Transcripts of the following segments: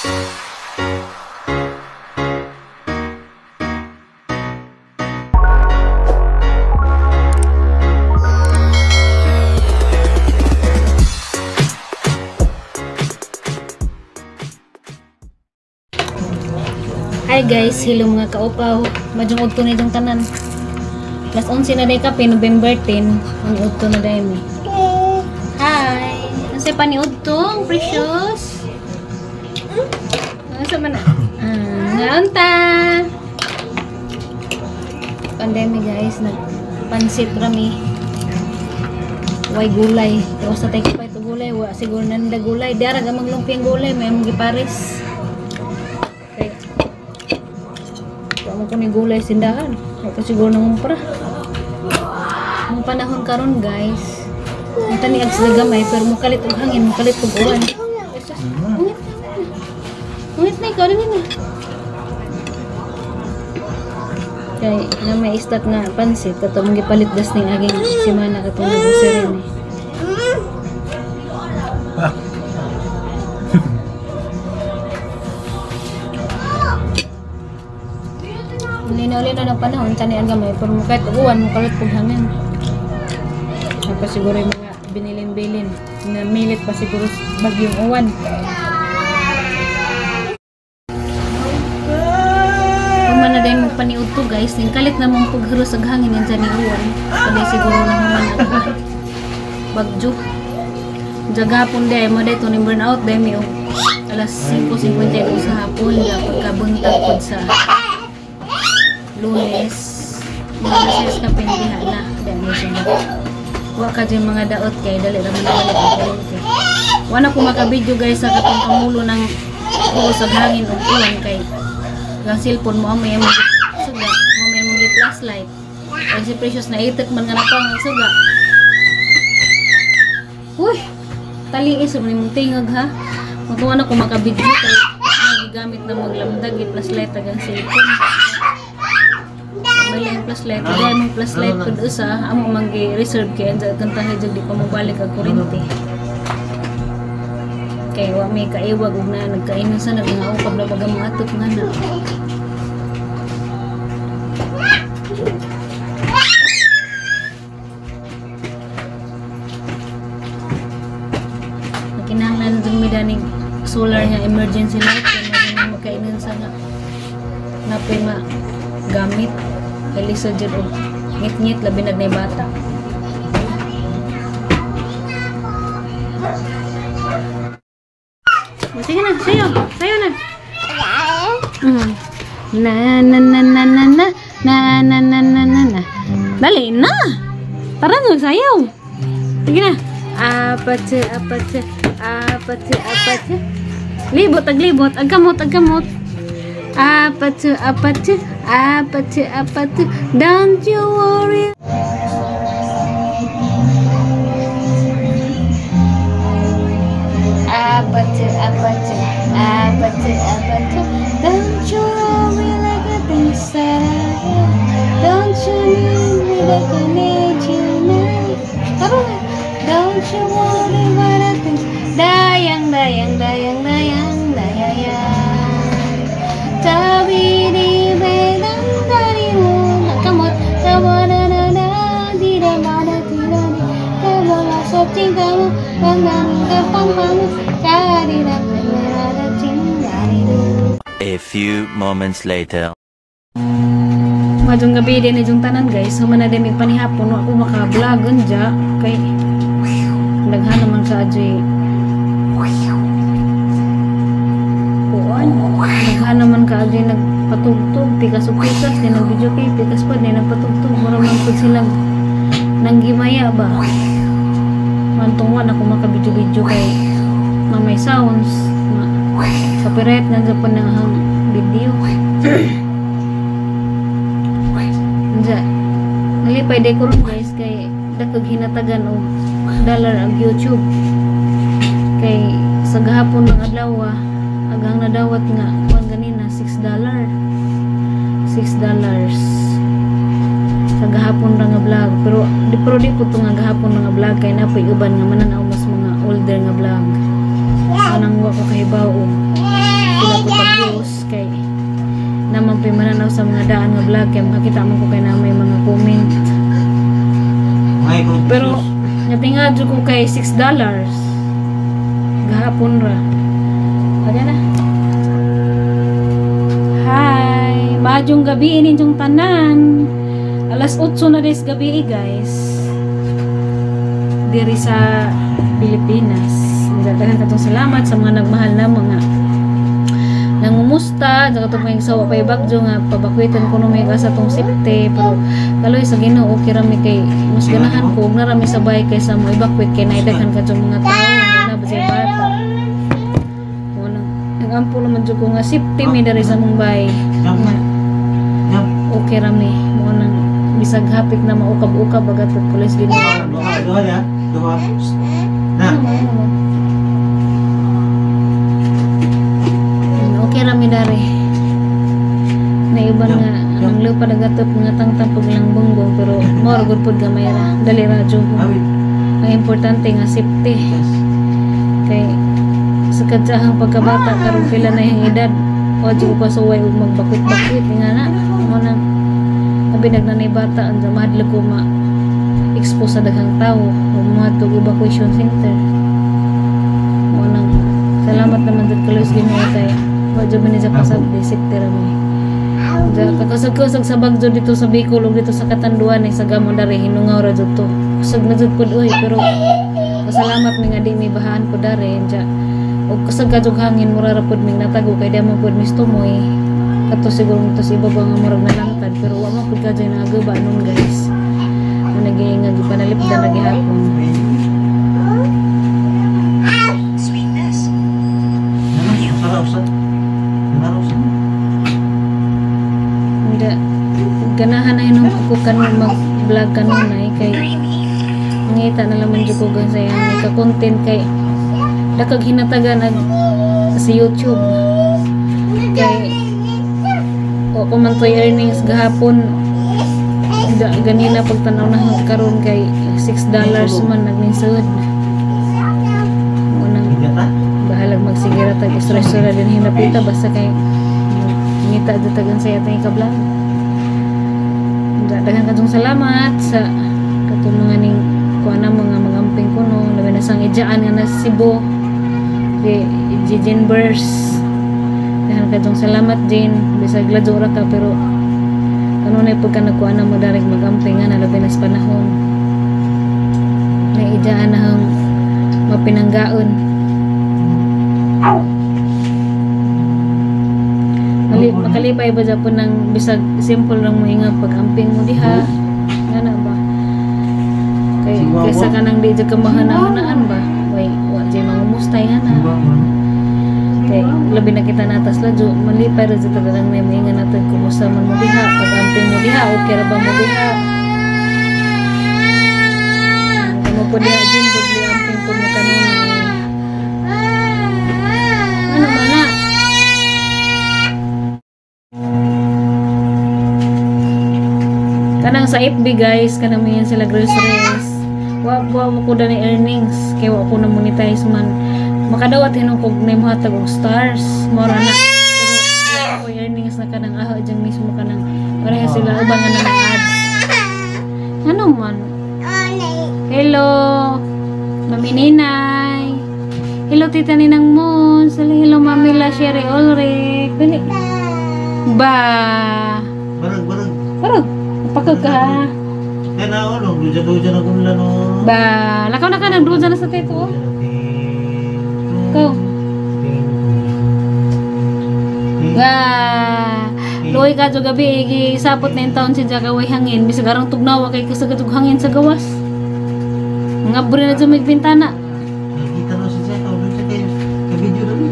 Hi guys, hello mga kaupaw. Madyong udto na itong tanan. Plus 11 na day kape, November 10. Ang udto na day mi. Hi! Ano pa ni udtong, precious? Ano sa man na? Naunta! Pandemic guys, nagpansit rami. Way gulay. Pero sa tayo pa ito gulay, wa siguro nanda gulay. Diara gamang lumpiang gulay, may among gipares. Mo ko ni gulay sindahan. Wa pa siguro nangumpra. Mong panahon karon guys. Unta ni ag gamay pero mokalit og hangin, mokalit og uwan. Ungit na. Ungit na ikaw na. Kay na may istat nga pansit kato mong gipalit das ning aging semana katong grocery ni. Linaw-linaw ng panahon, tanian gamay, pero kahit uwan, mukalit pag hangin. Tapos siguro yung mga binilin-bilin, namilit pa siguro bagyong uwan. Human na dahil magpaniud to guys, yung kalit na mong paghuros ag hangin yan dyan ni uwan. Pwede siguro na human ang uwan. Bagyo. Jagapon dahil, mo dahil ito ni burnout dahil may alas 5:52 sa hapon, pagkabuntag po sa Lunes, mga alas 6 ka pindiha na. Wa ka dyan mga daot kay dali raman na balik ang kuryente. Wa na ko maka-video guys sa katong kamulo ng buos ag hangin ug uwan kay ang cellphone mo amay among suga, mo may among flashlight. Kay si Precious na itek man nga napang ang suga. Uy, taliis man imong tingog ha. Matuwa na ko maka-video kay magigamit na maglamdag i-flashlight ag ang cellphone. May flashlight, dahil mong flashlight pud usa, amo man gi-reserve kay andiyan kantahay jud di pa mobalik ang kuryente. Kay wa may kaiwag ug na nagkainon sa nag-aukab na baga mga atok nga na. Kinahanglan jud mi daning solar nga emergency light kay magkainon sa nga napay ma gamit. Kay lisod jud og ngit-ngit labi na nay bata. Sige na, sayo, sayo na. Na na na na na na na na na na na na. Dali na. Tara na sayaw. Sige na. Apat apat apat apat. Libot ag libot, ag kamot ag kamot. Apat apat apat apat. Don't you worry. Apat apat apat apat. Don't you worry like a thing said. Don't you need me like I need you now. Tara na. Don't you worry what I think. Dayang dayang dayang dayang dayang. Tabi di bedang dari mo kamot kawana na na di na mana di na di kabola sa cintamu bang bang pang pang cari na na cintari. A few moments later. Madyong gabi din yung tanan guys. Human na din may panihapon ako maka-vlog unja kay daghan naman sa adyoy kuan. Daghan naman ka adyoy nagpatugtog pikas ug pikas din nag video kay pikas pa din nagpatugtog mura man pud silang nanggimaya ba. Mantong wa na ako maka-video-video kay na may sounds na copyright na dyan pa ng video. Diyan, nalipay day ko ron guys kay dakog hinatagan og dollar ang YouTube. Kay sa gahapon ng adlaw agang nadawat nga kuan ganina $6. $6 sa gahapon ra nga vlog, pero di po to nga gahapon nga vlog kay napoy uban nga mananaw mas mga older nga vlog. Anang wa ko kahibaw og kay naman pa mananaw sa mga daan nga vlog kay makakita man ko kay na may mga comment. Ngay ko. Pero natinga jud ko kay $6 gahapon ra. Kaya na. Hi, maayong gabi ninyong tanan. Alas 8 na des gabi eh, guys. Diri sa Pilipinas. Daghan katong salamat sa mga nagmahal na mga nangumusta, sa katong may sawa pa ibagyo nga pabakwitan ko no may asa tong safety, pero kaloy sa Ginoo, okay ra mi kay mas ganahan ko og narami sa bahay kaysa mo evacuate kay naidaghan kadtong mga tao na ba siya bata. Mo nang nagampo naman jud ko nga safety mi diri sa mong bahay. Jump. Nga, Jump. okay ra mi mo nang bisag hapit na maukab-ukab agat kaloy sa Ginoo. Duha, duha ya. Duha. Na. Okay ra mi dari. Naiban nga ang lupa nagatop nga tangtang pag lang bongbong, pero more good pud gamay ra. Dali ra jud. Awit. Ang importante nga safety Yes. kay sa kadyahang pagkabata karon pila na yung edad o di ko pasuway ug magbakwit-bakwit nga na mo nang abi nagnanay bata ang mahadlok ko ma expose sa daghang tao ug moadto og evacuation center. Mo nang salamat naman jud kaloy sa Ginoo kay wa jud man ni sa pasabdi, safety ra mi. Kakasag-kusag sa bagyo dito sa Bicol ug dito sa Catanduanes eh, sa Gamo dari hinungaw ra jud to. Kusog na jud pud oy, pero pasalamat mi nga di mi bahaan po dari ja. Ug kusog ka jud hangin, mura ra pud ming natago kay di man pud mistumoy. Kato siguro nito sa ibabaw nga murag nalangkad, pero wa man pud ka dyan nagaba nun, guys. Mo naging nga gipanalipdan ra gihapon. Ano? Sarap sa. Sarap sa. Hindi ganahan na hinom ko kanon mag-vlog kanunay kay ngita na laman jud ko gan sa iyang ka-content kay dakag hinatagan ag sa YouTube kay o pa man to'y earnings gahapon da, ganina pagtanaw na karon kay $6 man nagningsud unang Bigata. Bahalag magsigira tag istorya din hinapita, basta kay ngita jud tagan sa atong ika-vlog. Daghan kadtong salamat sa katong mga ning kuan na mga magamping kuno, labi na sang ijaan nga nasa Cebu, kay Jin Bers. Daghan kadtong salamat, Jin, bisag ladyo ra ka, pero kanunay pagka nagkuan na mo darek magamping nga na labi na sa panahon na ijaan na hang mapinanggaon. Makalipay ba japon ng bisag simple lang mo nga pag-amping mo diha nga na ba kay Chihuahua. Kaysa ka nang di jud ka mahana-hanaan ba, way wa jay mangumustay nga na kay labi na kita natas ladyo, malipay ra jud tagang may moinga natin kumusta man mo diha, pag-amping mo diha, okay ra ba mo diha. Kamo po diha, Jin, dugli amping po mo kanunay. Ano man na. Kanang sa FB, guys, kanang mayan sila groceries. Wa wa mo ko ni earnings kay wa ko na monetize man. Makadawat hinong kog na mohatag og stars, mao ra na. Pero wa ko earnings na kanang aho dyan mismo kanang pareha sila uban nga nang ads. Ano man? Hello. Mami Ninay. Hello, Tita Ninang Mons. Hello, Mami La Sherry Ulrich. Dali. Ba. Barag, barag. Parang, napakag ka ha. Kaya na ako, no. Duja-duja na kumla, no. Ba, lakaw na ka, nagduja na sa tito. Oh. Go. Ba, luoy ka jo gabi, gisapot na yung taon si Jaga way hangin. Bisag arang tugnawa kay kasagad og hangin sa gawas. Nga buri na dyan may bintana. Nakita no si Zeta, duja kayo. Ka-video na ni.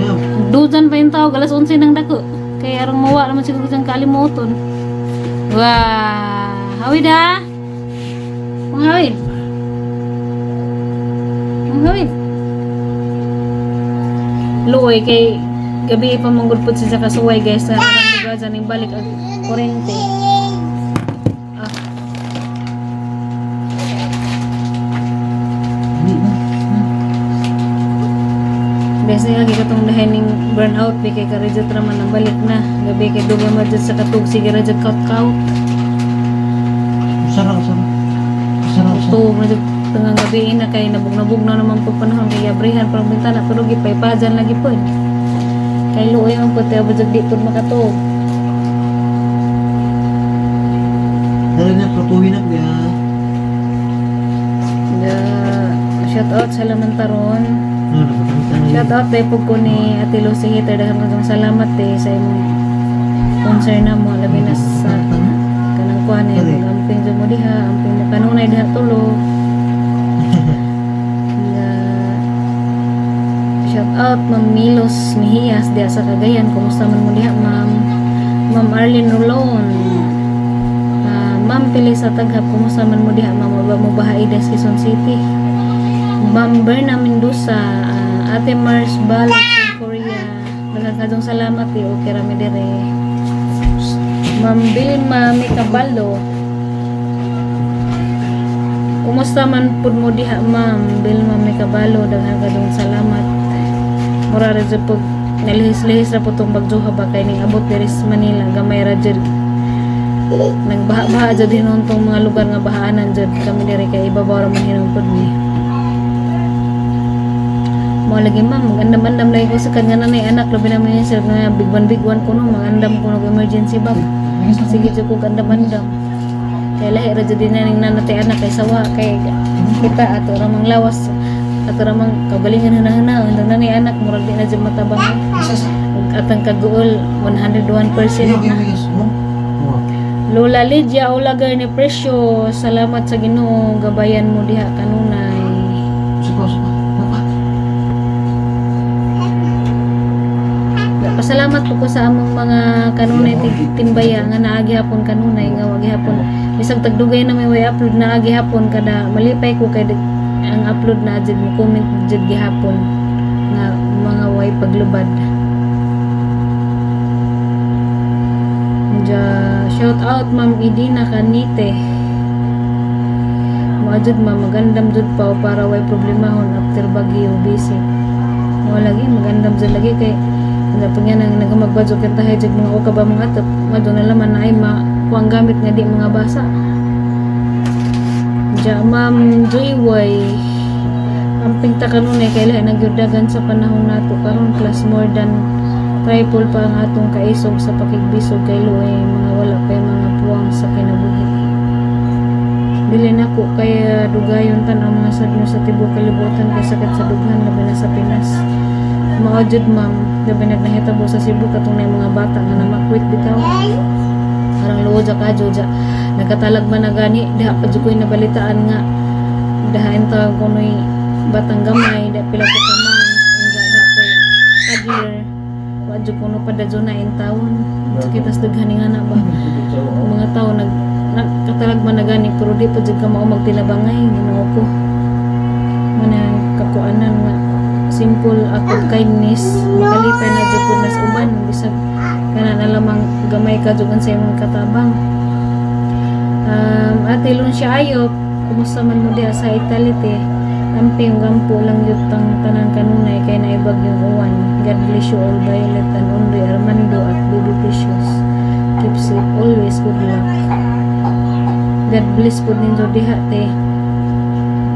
Yeah. Dujan pa yung tao, alas 11 ng dako. Kaya arang mawa naman siguro dyan kalimuton. Wah, hawid ha? Manghawid. Manghawid. Luoy kay gabi pa manggod pud siya kasuway, guys, nga arang lugar dyan yung balik ang kurente. Ah, Hindi na. Guys, lagi katong dahin ning burnout bi kay karejot ra man ang balik na. Gabi kay dugay mo jud sa katug, sige ra jud kaut-kaut. Usara, usara. Usara, usara. Tuog na jud tangang gabi na kay nabug-nabug na naman po panahon kay abrihan parang bintana pero gipaypajan lagi pod. Kay luoy man pod kay jud di pod makatuog. Dali na, protuhin na biya. The shout out sa laman taron. No, napakita na. Shout out day po ko ni Ate Lucy Hater, daghan kang salamat eh sa imong concern na mo labi na sa kanang kuan eh magamping jud mo diha, amping mo kanunay diha tulo. Nga shout out Ma'am Milos Mejias diha sa Cagayan, kumusta man mo diha, Ma'am? Ma'am Arlene Rolon, Ma'am Pili sa Taghap, kumusta man mo diha, Ma'am? Ba mo baha sa Quezon City? Ma'am Berna Mendoza, Ate Mars Balot from Korea, daghan kadong salamat eh, okay ra mi dire. Ma'am Vilma Micabalo, kumusta man pud mo diha, Ma'am Vilma Micabalo? Daghan kadong salamat. Mura ra jud pug nalihis-lihis ra po tong bagyoha ba kay ning abot diri sa Manila gamay ra jud, nagbaha-baha jud hinuon tong mga lugar nga bahaanan jud kami diri kay ibabaw ra man hinuon pud ni. Mo lagi, ma'am, magandam-andam lagi ko sa kanya nanay anak, labi naman niya sir nga bigwan-bigwan ko no, magandam ko nog emergency bag. Sige jud ko andam-andam. Kay lahi ra jud din ning nanatay anak kay sawa kay kita ato ra mang lawas, ato ra mang kaugalingon huna-huna undang nanay anak murag di na jud matabang. Isa, isa. Ug atang kaguol 101% Okay, na. okay, oh. Oh. Lola Lydia Olagar ni Presyo, salamat sa Ginoo, gabayan mo diha kanunay. Isa pa, isa pa. Ano pa? Pasalamat po ko sa among mga kanunay timbaya nga naa gihapon kanunay nga wa gihapon bisag tagdugay na may way upload, naa gihapon kada malipay ko kay ang upload na jud mo comment jud gihapon nga mga way paglubad. Ja, shout out Ma'am Idina Kanite. Mo jud, ma'am, magandam jud pa para way problemahon after bagyo busy. Mo lagi magandam jud lagi kay dapat nga nang nagamagbadyo kan tahay jud mga uka ba mga atop madto na laman na ay ma kuang gamit nga di mga basa. Ja, Ma'am Joyway, amping ta kanunay kay lahi nagyudagan sa panahon nato karon plus more than triple pa ang atong kaisog sa pakigbisog kay luoy mga wala pa yung mga puwang sa kinabuhi. Dili nako kaya dugayon tan-aw mga sad news sa tibuok kalibutan kay sakit sa dughan labi na sa Pinas. Mao jud, ma'am, labi na nahitabo sa Cebu katong na mga bata nga namakwit bitaw. Arang luo ja kadyo ja nagkatalag man na gani diha pa jud ko'y nabalitaan nga diha intawon kunoy batang gamay da pila ko ka man unja diha ko'y toddler wa jud kuno padadyo na intawon. Sakit tas dughan nga na ba mga tao nag nagkatalag man na gani pero di pa jud ka mao magtinabangay. Ginoo ko, manang kakuanan nga simple act of kindness makalipay na jud pud nas uban bisag kana na lamang gamay ka jud sa imong katabang. Ate Luncia Ayop, kumusta man mo diha sa Italy te? Amping gampo lang yun tang tanan kanunay kay naibag yung uwan. God bless you all, Violet and Ondoy Armando at Baby Precious. Keep safe always, good luck. God bless po ninyo diha te.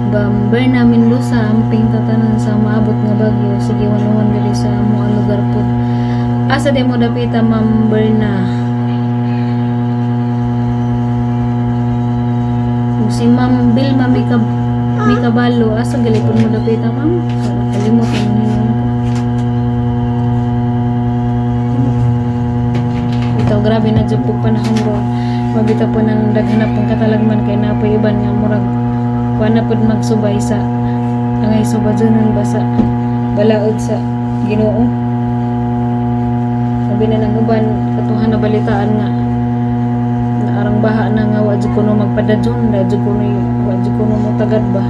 Bam Berna Mendoza, amping tatanan sa maabot nga bagyo. Sige, wanuhan diri sa amo ang lugar po. Asa di mo dapita, Ma'am Berna? Ug si Ma'am Vilma Mikabalo, asa galipon mo dapita, ma'am? Kalimot mo ninyo. Ito, grabe na jud po panahon ron. Mabita po ng daghan na pong katalagman kay napoy iban nga murag wa na pod magsubay sa angay subajonon ba sa balaod sa Ginoo. Sabi na ng uban katuhan na balitaan nga naarang baha na nga wa jud kuno magpadadyon, da jud kuno wa jud kuno motagad ba.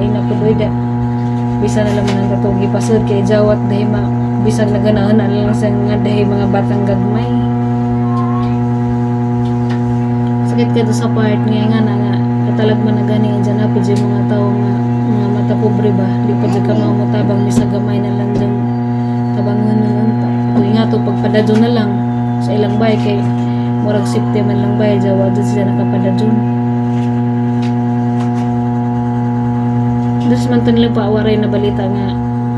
Lain na pud oy da. Bisan na lamang ang katong gipasod kay jawat dahil ma bisag naganahan na lang sa nga dahil mga batang gagmay. Sakit ka sa part nga nga na nga katalagman na gani dyan na yung mga tao nga mga mata pobre ba di pa jud ka mamutabang bisag gamay na lang dyan. pagpadadyon na lang sa ilang bay kay murag safety man lang bay jawa jud sila nakapadadyon. Dus man to nila pa awaray na balita nga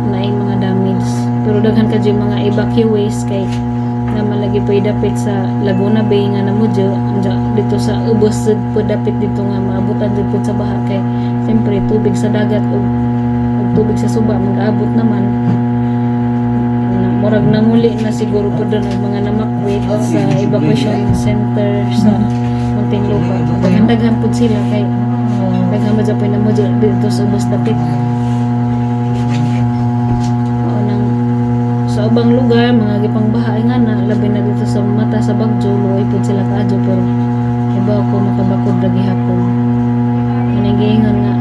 naay mga damage. Pero daghan ka jud mga evacuees kay na malagi po dapit sa Laguna Bay nga namudyo dito sa ubos jud po dapit dito nga maabutan jud po sa baha kay siyempre tubig sa dagat ug tubig sa suba mag-abot naman. Murag nanguli na siguro po doon ang mga namakwit sa evacuation center sa Muntinlupa. Daghan-daghan po sila kay daghan ba dyan po namudyo dito sa ubos dapit. Oo, nang sa ubang lugar mga gipang baha ay nga na labi na dito sa mata sa Bagyo luoy pud sila kaadyo pero iba ako makabakod ra gihapon. Kanang giingon nga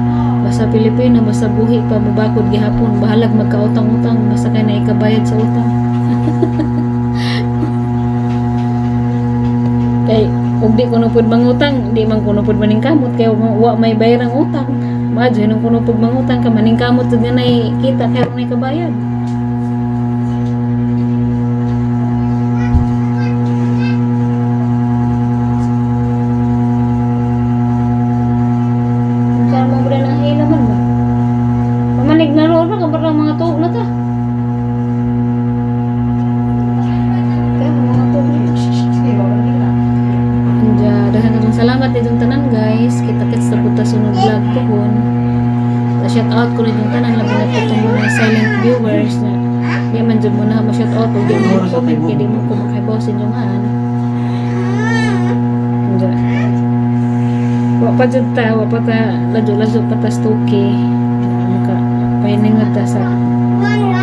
basta Pilipino basta buhi pa mobakod gihapon bahalag magkautang-utang basta kay naikabayad sa utang. Kay ug di kuno pud mangutang di man kuno pud maningkamot kay wa may bayarang utang. Maadyo nung kuno pud mangutang ka maningkamot jud nga nay kita kay nay kabayad. Salamat itong tanan guys. Kita-kits na punta sunod vlog ko kun. Shout out ko rin yung tanan labi na po itong mga silent viewers na di man dyan muna ma-shout out o di mo comment kaya di mo ko makaibaw sa inyong haan. Wa pa dyan ta, wa pa ta ladyo-ladyo pa ta stoke. Maka pahiningot ta sa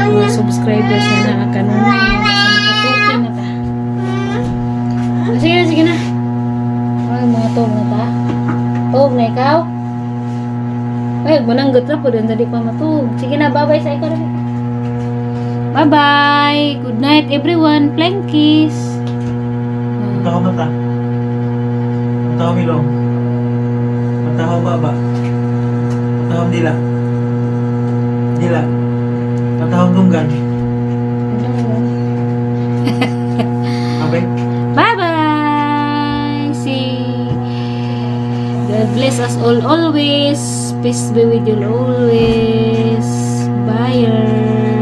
mga subscribers na nakakanunay. Maka-2K na ta. Sige na, sige na. Ay, mga tuog na ta. Tuog na ikaw? Ay, mananggot na po doon. Dali pa matuog. Sige na, bye-bye sa ikaw. Bye-bye! Good night, everyone. Flying kiss. Mata ko mata. Mata ko milong. Mata ko baba. Mata ko dila. Dila. Mata ko dunggan. Okay? Bye-bye! See. God bless us all always. Peace be with you always. Bye.